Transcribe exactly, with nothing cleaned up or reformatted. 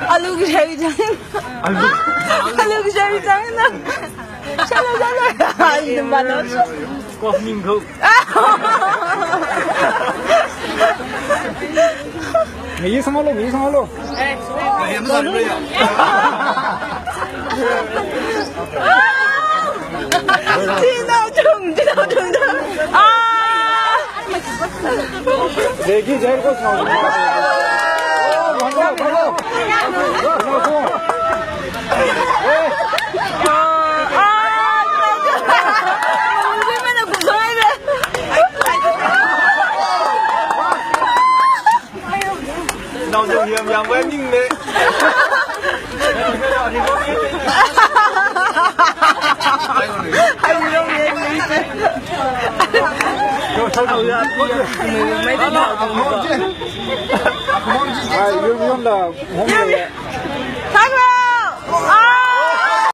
Alu kashai chang. Alu kashai chang na. Chalo, chalo. Ai, tumba no. Kok ning ko. Ngayi sanglo, ngayi sanglo. Tino chung, tino chung chung. Ah! Legi jail ko sanglo. Oh, bhalo, bhalo. Ah! Naoda yam yam wai ning ne. Ai, yum yum da, home da. Thank you.